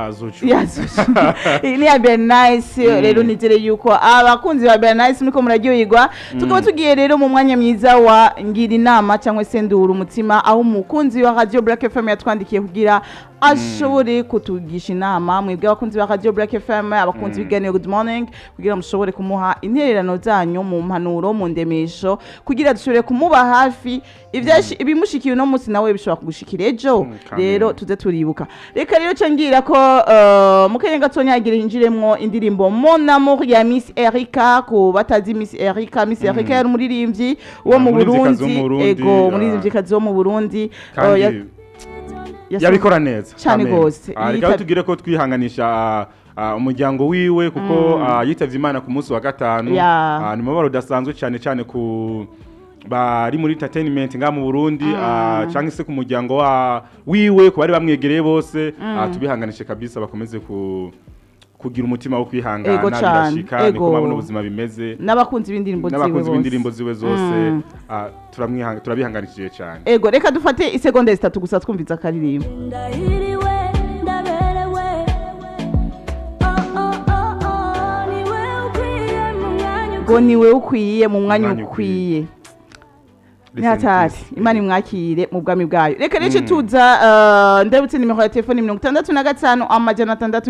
Zucu. Yazucu ni ya Bernice. Rero nizere yuko abakunzi ba Bernice muriko muraryoherwa. Tukaba tugiye rero mu mwanya mwiza wa ngira inama cyangwa se ndura umutima, aho umukunzi wa Radio Black FM yatwandikiye kugira ashobore kutugisha inama, mwebwe abakunzi ba Radio Black FM, abakunzi b'ibiganiro Good Morning, kugira mushobore kumuha intererano zanyu mu mpanuro, mu ndemesho, kugira dushobore kumuba hafi. Ibimushikiye uno munsi nawe bishobora kugushikira ejo. Rero tuze turibuka. Reka rero ca ngira ko mu kanya gatonya hagira hinjiremwo indirimbo Mon Amour ya Miss Erika. Ku batazi Miss Erika, Miss Erika yari umuririmbyi wo mu Umuririmvyikazi wo mu Burundi. Burundi, Ego, umuririmvyikazi wo mu Burundi. Kandi yabikora neza. Cane Amen. gose. Reka tugire ko twihanganisha umuryango wiwe, kuko yitavye Imana ku munsi wa gatanu. Ni umubabaro udasanzwe, cyane cyane ku bari muri entertainment nga mu Burundi, canke se ku muryango wa wiwe, ku bari bamwegereye bose. Tubihanganishe kabisa, bakomeze ku kugira umutima wo kwihangana. Ego cane, Birashika, niko mabona ubuzima bimeze. N'abakunzi b'indirimbo ziwe N'abakunzi bose. b'indirimbo ziwe zose, turabihanganishije cyane. Ego, reka dufate isegonda 3 gusa twumviza akaririmbo. Ndahiriwe, ndaberewe, oh oh oh oh, niwe ukwiye mu mwanya. Ngo niwe ukwiye mu mwanya Mwanya. ukwiye. Listen Ntihatari please. Imana imwakire mu bwami bwayo. Reka rero tuza ndabutse nimero ya telefoni 65 609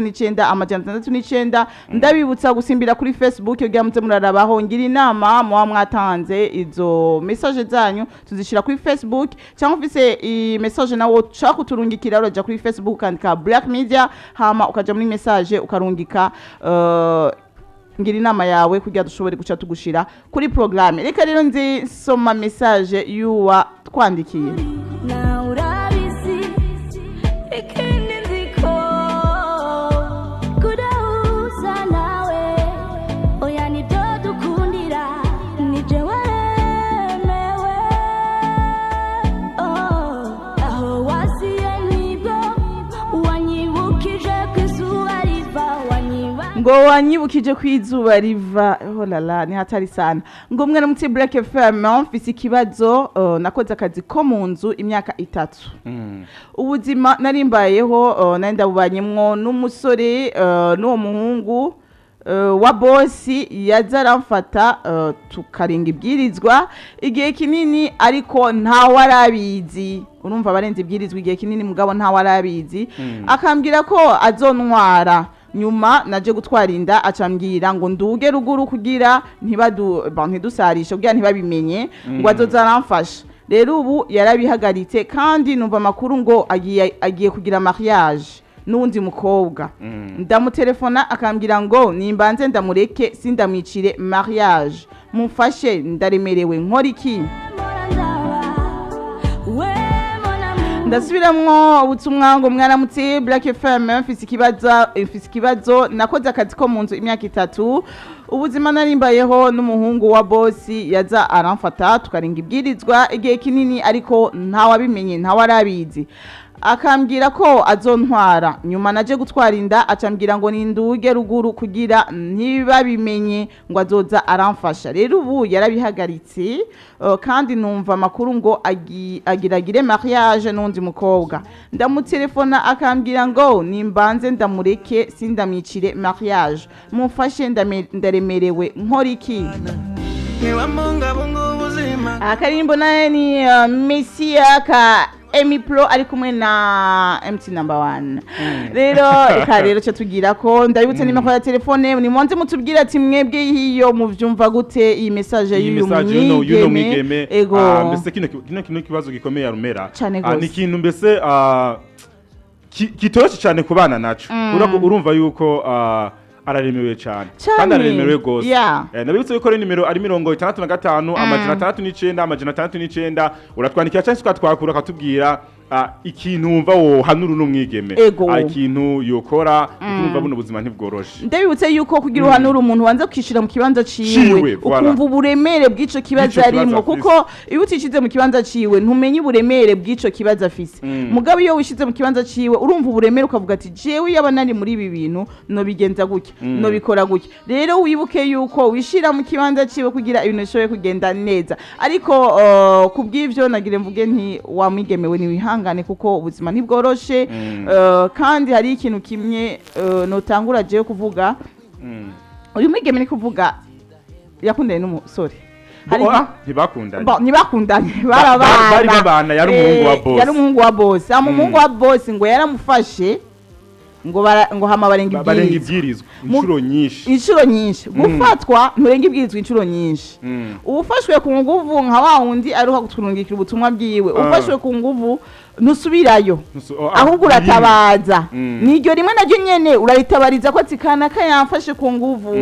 609. Ndabibutsa gusimbira kuri Facebook kugira muze murarabaho ngira inama muba mwatanze. Izo message zanyu tuzishira kuri Facebook, cyangwa ufise i message nawe ushaka kuturungikira, uraja kuri Facebook ukandika Black Media, hama ukaja muri message ukarungika ngira inama yawe kugira dushobore guca tugushira kuri programme. Reka rero nzi nsoma message y'uwa twandikiye. Nawe urabizi, ikindi nzi ko kudahuza nawe oya, nibyo dukundira, nije waremewe. Oh, aho wasiye nibwo wanyibukije ko izuba riva, wanyiba Ngo wanyibukije ko izuba riva. Oh la la, ni hatari sana. Ngo mwaramutse Black FM, mfise ikibazo. Nakoze akazi ko mu nzu imyaka 3. Ubuzima narimbayeho nari ndabubanyemwo n'umusore, n'uwo muhungu wa bosi yaza aramfata, tukarenga ibwirizwa igihe kinini, ariko ntawe arabizi. Urumva, barenze ibwirizwa igihe kinini, mugabo ntawe arabizi. Akambwira ko azontwara. Nyuma naje gutwara inda, acambwira ngo nduge ruguru kugira ntibadu bon, ntidusarishe, kugira ntibabimenye, ngo azoza aramfasha. Rero ubu yarabihagaritse, kandi numva amakuru ngo agiye kugira mariage n'uwundi mukobwa. Ndamutelefona akambwira ngo nimbanze ndamureke, sindamwicire mariage. Mumfashe, ndaremerewe, nkora iki? Mpora ndaba we mon amour. Ndasubiramwo ubutumwa. Ngo mwaramutse Black FM, mfise ikibazo. Nakoze akazi ko mu nzu imyaka 3. Ubuzima narimbayeho n'umuhungu wa bosi yaza aramfata, tukarenga ibwirizwa igihe kinini, ariko ntawabimenye, ntawe arabizi. Akambwira ko azontwara. Nyuma naje gutwara inda, acambwira ngo ninduge ruguru kugira ntibabimenye, ngo azoza aramfasha. Rero ubu yarabihagaritse, kandi numva amakuru ngo agiragire mariage n'undi mukobwa. Ndamutelefona akambwira ngo nimbanze ndamureke, sindamwicire mariage. Mumfashe, ndaremerewe, nkora iki? Niwambungabunga ubuzima. Akaririmbo naye ni Messia ka Emi Pro ari kumwe na MT Number One. Rero reka rero cyo tugira ko ndabibutse nimero ya telefone, ni mwanze mutubwire ati mwebwe hiyo muvyumva gute iyi message Iyi y'uyu message y'uno mwigeme? Mwigeme. Ego. Mbese kino kibazo gikomeye arumera. Cane Ni gose. ikintu mbese kitoroshe cyane kubana naco. Urumva yuko araremewe cyane. Cane. Kandi araremewe gose. Nabibutse yuko rero nimero ari 65 609 609. Uratwandikira cyangwa se ukatwakura, akatubwira ikintu wumva wohanura uno mwigeme. Ego. Ikintu yokora, urumva buno buzima ntibworoshe. Ndabibutse yuko kugira uhanura umuntu wanze kwishira mu kibanza ciwe, Ciwe, voilà. ukumva uburemere bw'ico kibazo Bw'ico kibazo arimwo, afise. kuko iyo utishize mu kibanza ciwe ntumenye uburemere bw'ico kibazo afise. Mugabo iyo wishize mu kibanza ciwe urumva uburemere, ukavuga ati jewe yaba nari muri ibi bintu nobigenza gutya, nobikora gutya. Rero wibuke yuko wishira mu kibanza ciwe kugira ibintu bishobore kugenda neza. Ariko kubw'ivyo nagire mvuge nti wa mwigemewe niwihanga. bihangane kuko ubuzima ntibworoshe. Kandi hari ikintu kimwe notangura jewe kuvuga. Uyu mwigeme ni kuvuga yakundanye n'umusore. Ah, ntibakundanye. Bon, ntibakundanye, barabana. Bari babana, yari umuhungu wa boss. Yari umuhungu wa boss. Hama umuhungu wa boss ngo yaramufashe ngo hama barenga barenga ibwirizwa. Ibwirizwa inshuro nyinshi. Inshuro nyinshi. Gufatwa nturenga ibwirizwa inshuro nyinshi. Ufashwe ku nguvu, nka wa wundi aruha kuturungikira ubutumwa bwiwe, ufashwe ku nguvu ntusubirayo, Oh, ah, ahubwo uratabaza. Niryo rimwe naryo nyene uraritabariza ko ati kanaka yamfashe ku nguvu.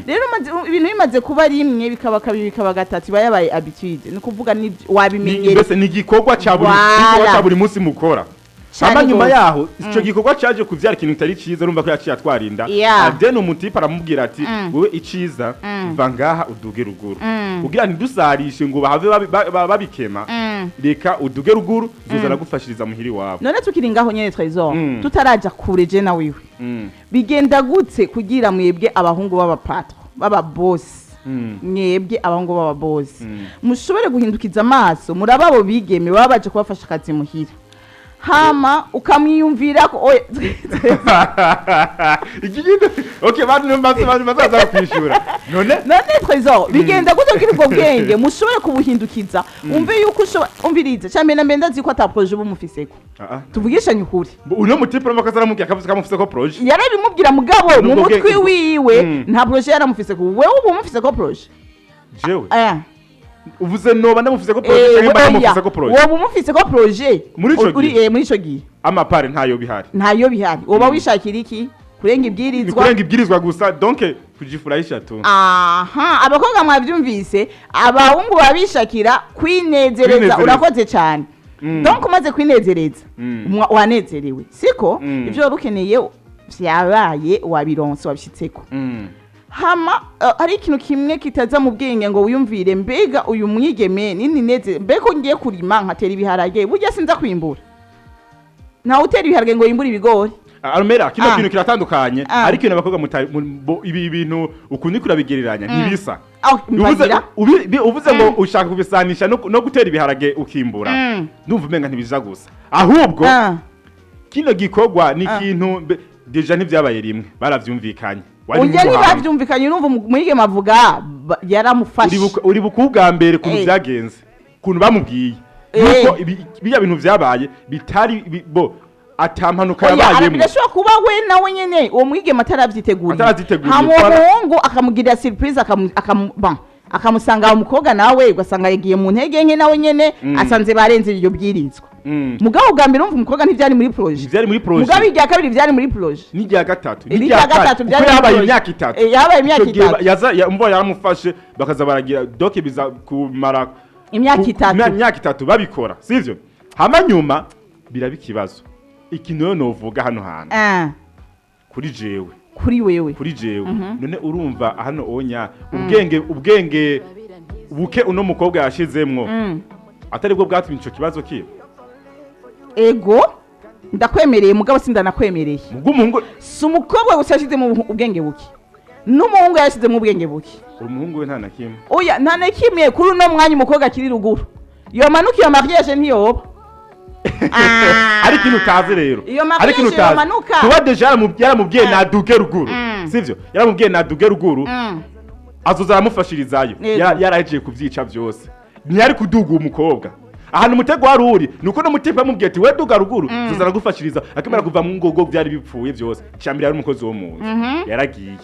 Rero ibintu bimaze kuba rimwe, bikaba kabiri, bikaba gatatu, iba yabaye habitude, ni ukuvuga wabimenyereye. Mbese ni igikorwa ca buri Voilà. igikorwa ca buri munsi mukora. Cane Hama nyuma gose. yaho ico gikorwa caje kuvyara ikintu kitari ciza, urumva ko yaciye atwarinda. Then umutipe aramubwira ati: "Wewe iciza, va ngaha uduge ruguru, kugira ntidusarishe ngo bahave babikema. Reka uduge ruguru, zoza aragufashiriza muhiri wawe." None tukiri ngaho nyene, Trésor, tutaraja kure, je na wiwe, bigenda gute kugira mwebwe abahungu b'abapatro, b'ababosi, mwebwe abahungu b'ababosi, mushobore guhindukiza amaso muraba abo bigeme baba baje kubafasha akazi muhira, hama ukamwiyumvira ko oya? Iki kintu, okay, bantu bazaza kwishura none. None Trésor, bigenda gute kugira ubwo bwenge mushobore kubuhindukiza, umve yuko ushobora umvirize cyane na mbere? Ndazi ko ata projet uba umufiseko. Ah, ah. Tuvugishanye ukuri. Uno mutipe urumva ko azaramubwira akavuze ko amufise ko projet. Yarabimubwira, mugabo mu Nubwo mutwe wiwe nta projet yaramufise ko. Wewe uba umufise ko projet? Jewe? Eh. Uvuze noba ndamufise ko projet canke mba Oya, ndamufise ko projet? Woba umufise ko projet. Muri ico gihe? Muri ico gihe. Amapare ntayo bihari. Ntayo bihari. Woba wishakira iki? Kurenga Ni ibwirizwa. kurenga ibwirizwa gusa, donc kujifurahisha tu. Aha, abakobwa mwabyumvise, abahungu babishakira kwinezereza. Kwinezereza. Urakoze cyane. Donc umaze kwinezereza, wanezerewe, siko? Ibyo wari ukeneye vyabaye, wabironse, wabishitseko. Hama hari ikintu kimwe kitaza mu bwenge ngo wiyumvire: mbega uyu mwigeme nini neze, mbega ko ngiye kurima nkatera ibiharage, burya sinza kwimbura? Ntawe utera ibiharage ngo yimbure ibigori. Arumera kino kintu kiratandukanye. Ariko ibintu abakobwa ibi bintu ukundi kurabigereranya ntibisa. Aho mbagira. Uvuze ngo ushaka kubisanisha no gutera ibiharage ukimbura, ndumva umenga ntibija gusa. Ahubwo kino gikorwa ni ikintu déjà ntivyabaye rimwe, baravyumvikanye. Wari Urya nk'umuhango. ntibavyumvikanye. Urumva umwigeme avuga yaramufashe. Uribuka ubwa mbere ukuntu vyagenze, ukuntu bamubwiye yuko biriya bintu vyabaye bitari bo ata mpanuka Oya, yabayemwo. Birashobora kuba we nawe nyene uwo mwigeme atarabyiteguriye. Atarabyiteguriye, Hama uwo muhungu akamugirira surprise, bon, akamusanga aho umukobwa, nawe ugasanga yagiye mu ntege nke, nawe nyene asanze barenze iryo bwirizwa. Mugabo ubwa mbere urumva umukobwa ntivyari muri projet. Vyari muri projet. Mugabo irya kabiri vyari muri projet. N'irya gatatu. N'irya gatatu kuko vyari muri yabaye projet. imyaka 3. Yabaye imyaka Ico gihe 3. umva yaramufashe, bakaza baragira donc biza kumara Imyaka 3. Imyaka 3 babikora, sivyo? Hama nyuma biraba ikibazo. Ikintu rero novuga hano hantu, kuri jewe, Kuri wewe. kuri jewe, none urumva hano onya ubwenge buke uno mukobwa yashizemwo atari bwo bwatumye ico kibazo kiba. Ego, ndakwemereye, mugabo sindanakwemereye. Mubwo umuhungu Si umukobwa gusa yashizemo ubwenge buke, n'umuhungu yashizemo ubwenge buke. Umuhungu we nta na kimwe. Oya, nta na kimwe. Kuri uno mwanya umukobwa akiri ruguru yomanuka, iyo mariage ntiyoba. Ari ikintu utazi rero. Iyo Ari mariage ikintu utazi. yomanuka. Kuba déjà yaramubwiye naduge ruguru, sivyo? Yaramubwiye naduge ruguru, azoza aramufashirizayo. Yego. Yarahejeje kuvyica vyose, ntiyari kuduga uwo mukobwa. Ahantu umutego wari uri nuko no mutipe yamubwiye ati: "We duga ruguru, zoza aragufashiriza." Akimara kuva mu ngogo byari bipfuye byose. Icambere yari umukozi wo mu nzu, yaragiye.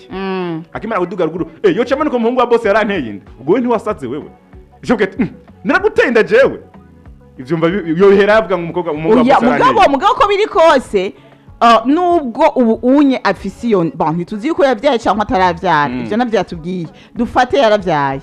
Akimara kuduga ruguru, yo cama nuko umuhungu wa boss yaranteye inda. Ubwo we ntiwasaze wewe? Icyo ati: "Naraguteye inda jewe." Ivyumva yo bihera yavuga ngo umukobwa wa Oya, boss yaranteye mugabo inda. mugabo ko biri kose, nubwo ubu unye afise iyo, bon, ntituzi yuko yabyaye cyangwa ataravyara. Ivyo navyo yatubwiye. Dufate yaravyaye,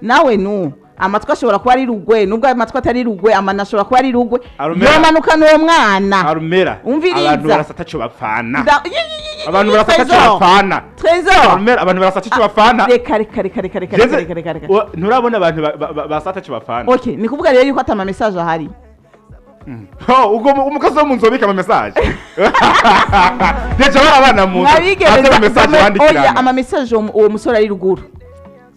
nawe nu amatwi ashobora kuba ari rugwe. Nubwo ayo matwi atari rugwe, amana ashobora kuba ari rugwe. Arumera. Yomanuka n'uwo mwana. Arumera, Umviriza. abantu barasa ataco bapfana. Yi, Abantu barasa ataco Trésor. bapfana. Trésor. Arumera, abantu barasa ataco bapfana. Reka, reka, reka, reka, reka, reka, reka, reka. Nturabona abantu basa ataco bapfana? Okay, ni kuvuga rero yuko atama message ahari. Ho, ubwo umukozi wo mu nzu abika ama message, déjà bari abana mu nzu Mwabigeme bafite ama message oya, bandikirana. ama message uwo musore ari ruguru.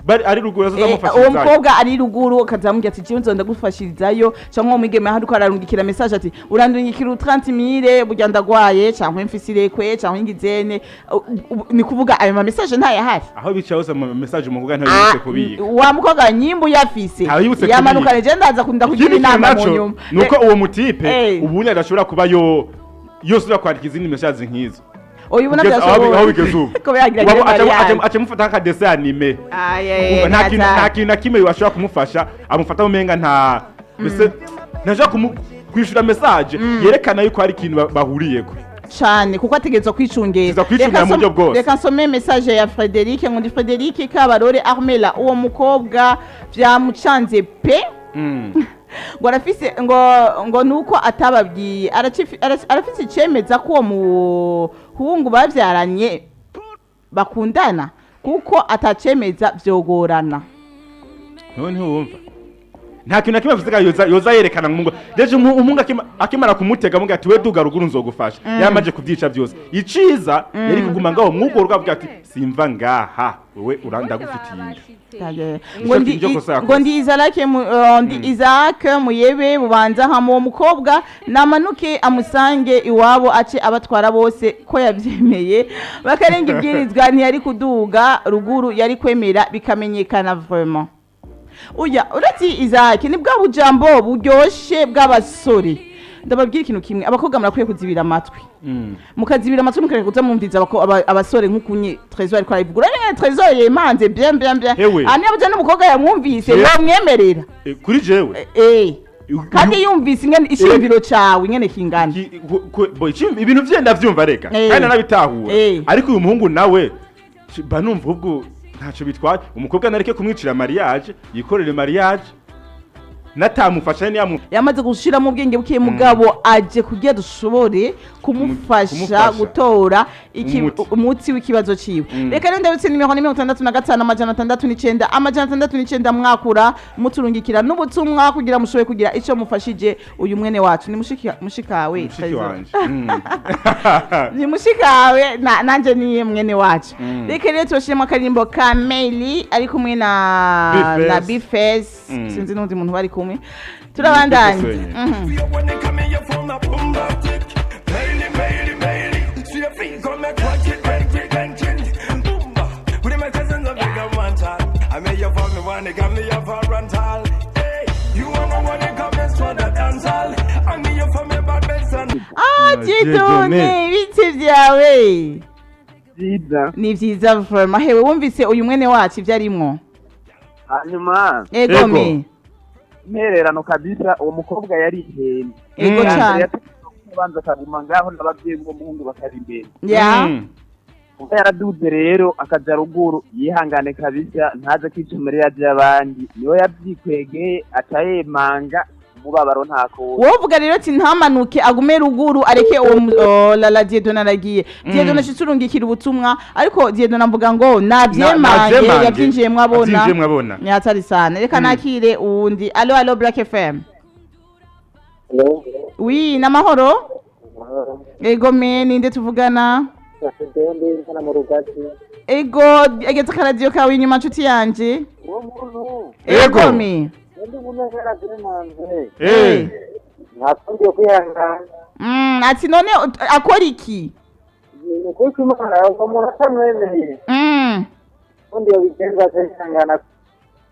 Bari ari ruguru Eh, uwo azamufashirizayo. mukobwa ari ruguru akazamubwira ati jewe nzonda gufashirizayo, canke uwo mwigeme ahari uko ararungikira message ati urandungikira 30 000, burya ndagwaye, canke mfise irekwe, canke ngizene. Ni kuvuga ayo ma message ntayahari. Aho bicaye hose mu message umukobwa ntayibutse kubika. Wa mukobwa nyimbu yafise Ntayibutse yamanukane, kubika. je ndaza kunda kugira Ikindi kintu inama mu naco nyuma. nuko uwo mutipe ubundi adashobora kuba yo yosubira kwandika izindi message nk'izo. Oya, ubona Aho bigeze ubu ko yagira Waba mariage. aca amufata nk'akadese anime. Aye, Umva, nta kintu ntaza. nta kintu na kimwe bashobora kumufasha, amufata umenga nta mbese ntashobora kwishura message yerekana yuko hari ikintu bahuriyeko. Cane, kuko ategerezwa kwicungera. Ategerezwa kwicungera Reka mu buryo bwose. Reka nsome message ya Frederic ngo ndi Frederic Kabarore Armela. Uwo mukobwa vyamucanze pe, ngo arafise ngo nuko atababwiye, arafise icemeza ko uwo muhungu bavyaranye bakundana, kuko atacemeza vyogorana. None ntiwumva nta kintu na kimwe afise yoza yerekana ngo deje umuhungu akimara kumutega amuga ati we duga ruguru nzogufasha, yamaze kubyica byose. Iciza yari kuguma ngaho mwugorwa avuga ati simva ngaha, wewe urandagufitiye inda. Ngo ndi Nivyo kosa yakoze. Ngo ndi Isaac ndi Isaac Muyebe Bubanza. Hama uwo mukobwa namanuke amusange iwabo, ace abatwara bose ko yavyemeye bakarenga ibwirizwa. Ntiyari kuduga ruguru, yari kwemera bikamenyekana vraiment. Uya uretse Isaac ni bwa bujambo buryoshe bw'abasore. Ndababwira ikintu kimwe, abakobwa murakwiye kuzibira amatwi, mukazibira amatwi, mukareka kuza mwumviza abasore nk'ukunye Trésor ariko arabivuga. Urabona Trésor yemanze bien bien bien. Hewe. Ah, niba n'umukobwa yamwumvise yomwemerera. Kuri jewe Eh, kandi yumvise ingene ishingiro cawe ingene kingana. Bo, ibintu vye ndavyumva reka, kandi narabitahura. Ariko uyu muhungu nawe mba numva ubwo ntacyo bitwaye, umukobwa nareke kumwicira mariage, yikorere mariage natamufasha niyamu Yamaze gushiramo ubwenge buke, mugabo aje kugira dushobore kumufasha Kumufasha. gutora Umuti. umuti w'ikibazo ciwe. Reka rero ndabutse nimero ni 65 609 609, mwakura muturungikira n'ubutumwa kugira mushobore kugira ico mufashije uyu mwene wacu. Ni mushikawe Mushiki Trésor. wanje. Ni mushikawe nanje ni mwene wacu. Reka rero tubashiremo akaririmbo ka Meili ari kumwe na B-Face. na Bface. Sinzi n'undi muntu bari kumwe, turabandanya. B-Face wenyine. When they come in, you from a boom tick. Maily, maily, maily. See your feet come and watch it, rent it, rent it. Boom. With my cousins, I'm big one time. I made you for me one, they got me up for rental. Hey, you wanna one, they come and swan that dance hall. I mean, you for me bad best and Ah, Dieudonné, ibiti vyawe. Byiza. Ni vyiza vraiment. Hewe, wumvise uyu mwene wacu ivyo arimwo? Hanyuma Egome. intererano kabisa, uwo mukobwa yarihenda. Ego. Cane. Abanza akaguma ngaho n'ababyeyi b'uwo muhungu bakari imbere. Ya. Kuba yaraduze rero akaja ruguru, yihangane kabisa, ntaze kwica amarira by'abandi, niwe yabyikwegeye aca yemanga umubabaro ntakuwe. Wovuga rero ati ntamanuke, agume ruguru, areke uwo oh, la la, Dieudonné aragiye. Dieudonné ashitse urungikira ubutumwa, ariko Dieudonné mvuga ngo navyemange. Navyemange. Yavyinjiyemwo abona. Avyinjiyemwo abona. Ni hatari sana. Reka nakire uwundi. Allo, allo, Black FM. Oui, namahoro. Ego me, ninde tuvugana? Ego, egeze akaradiyo kawe inyuma, nshuti yanje. Uwo muntu Ego. Ego me. undi muntu yarazimanze ntakundiye kwihangana. Ati none akora iki? Ni ukuri kw'Imana, uwo muntu atamwemeye ubundi yobigenza akihangana.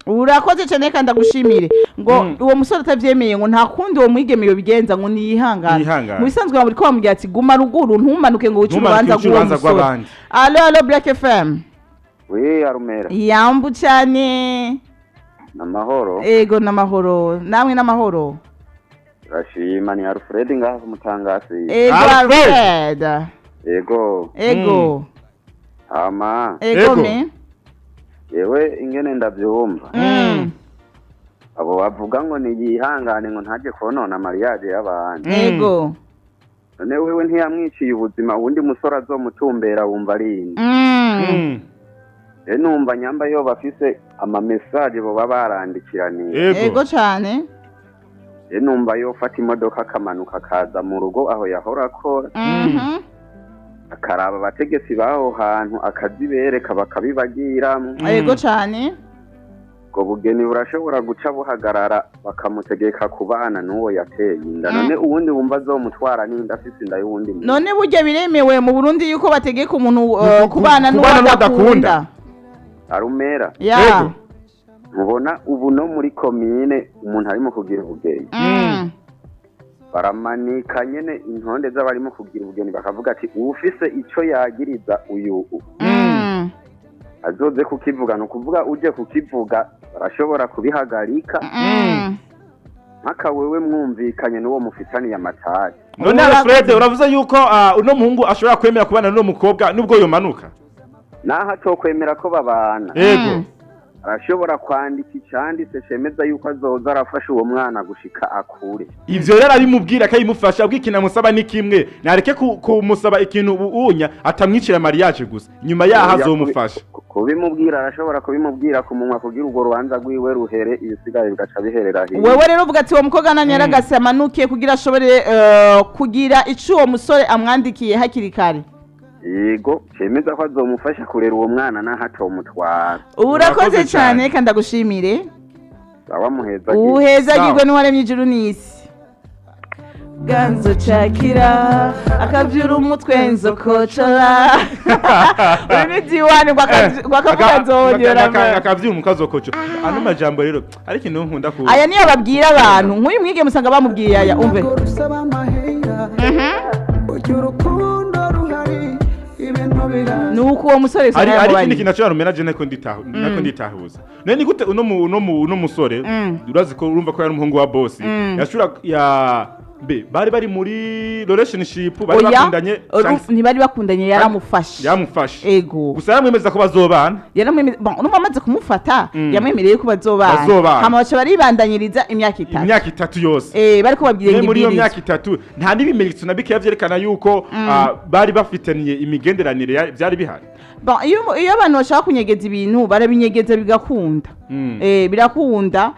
Urakoze cyane kandi ndagushimire. Ngo uwo musore atavyemeye, ngo nta kundi uwo mwigeme yobigenza, ngo niyihangane. Niyihangane. Mu bisanzwe bamuri ko bamubwira ati guma ruguru, ntumanuke ngo wice Ntumanuke urubanza wice rw'uwo urubanza musore. rw'abandi. Allo, allo, Black FM. Oui, Arumera. Yambu cyane. Namahoro. Ego, n'amahoro, namwe n'amahoro. Turashima, ni Alfred ngaha ku Mutangasi. Ego. Alfred. Alfred. Ego. Ego. Ama. Ego. Ego. Me. Yewe ingene ndavyumva. Abo bavuga ngo niyihangane ngo ntaje konona mariage y'abandi. Ego. None wewe ntiyamwiciye ubuzima, uwundi musore azomutumbera wumva ari inde? Rero numva nyamba yo bafise ama message boba barandikiraniye. Ego cyane. Rero numva yofata imodoka akamanuka akaza mu rugo aho yahora akora. Akaraba abategetsi b'aho hantu akazibereka bakabibagiramwo. Ego cyane. Ubwo bugeni burashobora guca buhagarara, bakamutegeka kubana n'uwo yateye inda. None uwundi wumva azomutwara n'inda, afise inda y'uwundi muntu? None burya biremewe mu Burundi yuko bategeka umuntu kubana n'uwo kubana n'uwo adakunda? adakunda? Arumera. Ya. Yego. Mubona ubu no muri komine umuntu arimo kugira ubugeni, baramanika nyene intonde z'abarimo kugira ubugeni, bakavuga ati uwufise ico yagiriza uyu azoze kukivuga. Ni ukuvuga uje kukivuga barashobora kubihagarika mpaka wewe mwumvikanye n'uwo mufitaniye amatari. None Alfred, uravuze yuko uno muhungu ashobora kwemera kubana n'uno mukobwa nubwo yomanuka? Naho atokwemera ko babana, arashobora kwandika icanditse cemeza yuko azoza arafasha uwo mwana gushika akure. Ivyo rero abimubwira akabimufasha, ubwo ikintu amusaba ni kimwe, nareke kumusaba ikintu ubunya atamwicira mariage gusa, nyuma yaho Oya, azomufasha. Kubimubwira arashobora kubimubwira ku munwa kugira urwo rubanza rwiwe ruhere, ibisigaye bigaca biherera hirya. Wewe rero uvuga ati uwo mukobwa nanyaragase amanuke kugira ashobore kugira ico uwo musore amwandikiye hakiri kare. Yego, cemeza ko azomufasha kurera uwo mwana naho atomutwara. Urakoze Urakoze cyane. cyane. Kandi ndagushimire. Sawa, muheza. Uhezagirwe Sawa. n'uwaremye ijuru n'isi. Ganzo cakira akavyura umutwe nzokocora uri ni diwani rwakavuga nzonyora. Akavyura umukazokoco, ano majambo rero ari ikintu nkunda ku Aya niyo babwira abantu, nk'uyu mwige musanga bamubwiye aya, umve. Rusaba amahera, burya urukundo ruhari ibintu bira Nuko uwo musore ari usanga ari ikindi yamubariye. kintu nacyo yarumena je nako nditahu nako nditahuza. None ni gute uno musore, urazi ko urumva ko yari umuhungu wa boss, yashura ya be bari muri relationship, bari Oya, bakundanye? Ntibari bakundanye, yaramufashe. Yamufashe. Ego. Gusa yaramwemeza ko bazobana. Yaramwemeye. Bon, urumva amaze kumufata, yamwemereye ko bazobana. Bazobana. Hama baca baribandanyiriza imyaka 3. Imyaka 3 yose. Bariko babwira Ne ngo muri iyo ibwirizwa. myaka 3 nta n'ibimenyetso na bikeya vyerekana yuko bari bafitaniye imigenderanire vyari bihari. Bon, iyo abantu bashaka kunyegeza ibintu barabinyegeza bigakunda. Birakunda.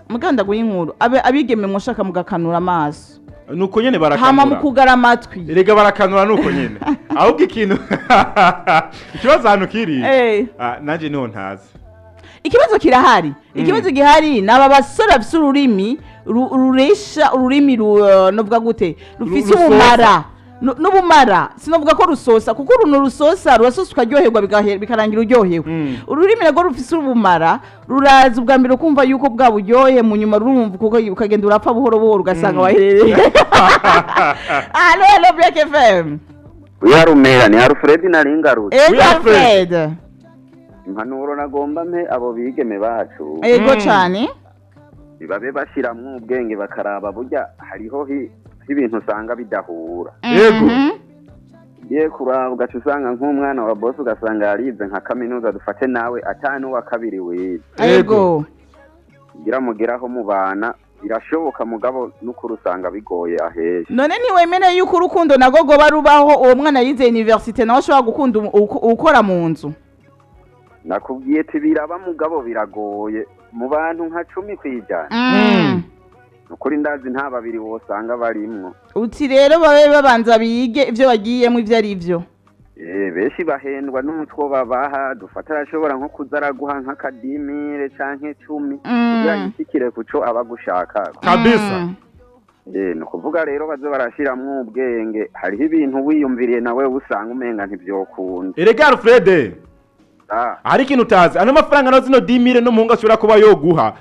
Muganda guha inkuru. Abigeme mushaka mugakanura amaso. Nuko nyene Hama barakanura. mukugara amatwi. Erega barakanura nuko nyene. Ahubwo ikintu ikibazo ahantu kiri, nanje niho ntazi. Ikibazo kirahari. Ikibazo gihari ni aba basore bafise ururimi ruresha, ururimi novuga gute, rufise Rusosa. ubumara. N'ubumara sinovuga ko rusosa, kuko uruno rusosa rurasosa ukaryoherwa, bikarangira uryohewe. Ururimi narwo rufise ubumara ruraza ubwa mbere ukumva yuko bwa buryohe, mu nyuma rurumva kuko ukagenda urapfa buhoro buhoro, ugasanga waherereye. Allo, allo, Black FM. Uyarumera ni Alfred naringarutse. Ego. Oui, Alfred. Alfred. Impanuro nagomba mpe abo bigeme bacu, Ego cane. babe bashiramwo ubwenge, bakaraba burya hariho ibintu usanga bidahura. Ugiye kuraba ugaca usanga nk'umwana wa boss, ugasanga yarize nka kaminuza, dufate nawe atanu wa kabiri wize, kugira mugeraho mubana birashoboka, mugabo n'ukuri usanga bigoye ahesha. None ntiwemereye yuko urukundo nago goba rubaho, uwo mwana yize université nawe ashobora gukunda ukora mu nzu? Nakubwiye ati biraba, mugabo biragoye mu bantu nka 10%. Nukuri ndazi nta babiri wosanga barimwo. Uti rero babe babanza bige ibyo bagiyemo ibyo ari byo. Benshi bahendwa n'umutwo babaha. Dufata arashobora nko kuza araguha nk'akadimire canke 10 kugira yishikire kuco aba agushaka. Kabisa. Ni ukuvuga rero baze barashiramwo ubwenge, hariho ibintu wiyumviriye nawe usanga umenga ntivyokunda. Erega Alfred, hari ikintu utazi, ano mafaranga nazo zino 10 000 n'umuhungu ashobora kuba yoguha,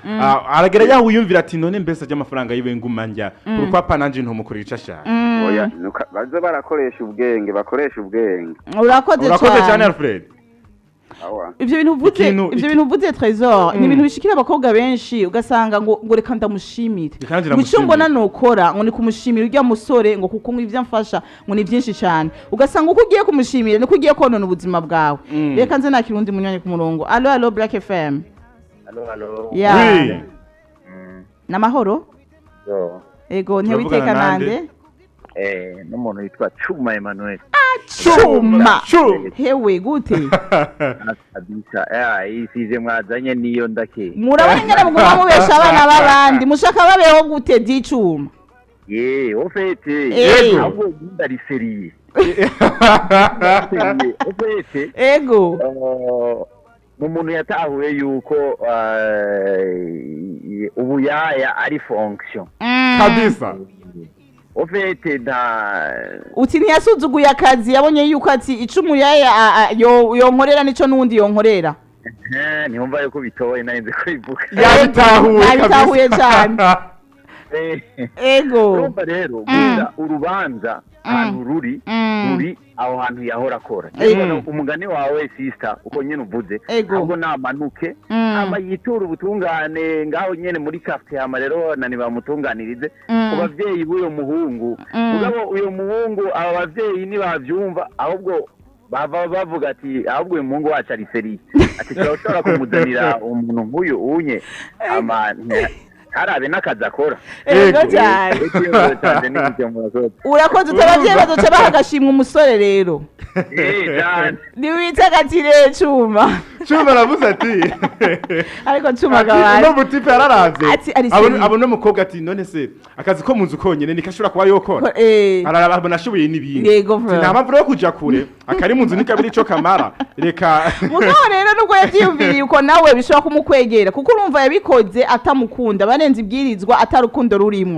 aragera yaho wiyumvira ati none mbese ajya amafaranga yiwe nguma njya pourquoi pas nanje ntumukorera ico ashaka. Oya, baze barakoresha ubwenge, bakoresha ubwenge. Urakoze Urakoze cyane, cyane. Alfred. Awa. Ivyo bintu uvuze, ivyo bintu uvuze, Trésor, ni ibintu bishikira abakobwa benshi, ugasanga ngo reka ndamushimire, Reka nanjye ngo icyo ndamushimire. mbona nokora ngo ni kumushimira urya musore, ngo kuko ngo ivyo amfasha ngo ni byinshi cyane, ugasanga uko ugiye kumushimira niko ugiye konona ubuzima bwawe. Reka nze nakira undi munywanyi ku murongo. Allo, allo, Black FM. Allo, allo. Ya. Oui. Namahoro. Yo. Ego. Turavugana Ntiwiteka nande? nande? N'umuntu witwa Cuma Emmanuel. Cuma. Cuma. Hewe gute? Kabisa. Isize mwazanye niyo ndake. Murabona ingene muguma mubesha abana b'abandi, mushaka babeho gute di Cuma? Ye, au fait, Yego. ahubwo ndari sérieux. Au fait, Ego. Ni umuntu yatahuye yuko ubuyaya ari fonction. Kabisa. Au fait nta Uti ntiyasuzuguye akazi, yabonye yuko ati ico umuyaya yonkorera nico n'uwundi yonkorera. Ntiyumva yuko bitoye, nari nzi ko bivuga. Yabitahuye. Yabitahuye kabisa. Cyane. Ego. Urumva rero, gusa urubanza ahantu ruri, ruri aho hantu yahora akora. Umugani wawe, sister, uko nyene uvuze, ahubwo namanuke, hama yitura ubutungane ngaho nyene muri quartier, hama rero nani bamutunganirize ku bavyeyi b'uyo muhungu. Mugabo uyo muhungu, aba bavyeyi nibavyumva, ahubwo bava bavuga ati ahubwo uyu muhungu wacu ari sérieux, ati turashobora kumuzanira umuntu nk'uyu unye, ama ntarabe n'akazi akora. Ego Ego. cyane. Icyiyumviro canje ni icyo, murakoze. Urakoze. Uti abavyeyi bazoca baha agashimwe umusore rero. Eh, cyane. Ntiwitagatire, Cuma. Cuma aravuze ati Ariko Cuma ati, gabaye uno mutipe yararavye Ati, ari abona sérieux. Abona umukobwa ati none se akazi ko mu nzu konyene nikashobora kuba yokora? Araraba abona ashoboye n'ibindi. Yego, Ati, bro. nta mpamvu yo kuja kure, akari mu nzu nikabiri ico kamara, reka. Mugabo rero nubwo yavyiyumviriye uko, nawe bishobora kumukwegera, kuko urumva yabikoze atamukunda, barenze ibwirizwa atarukundo rurimwo.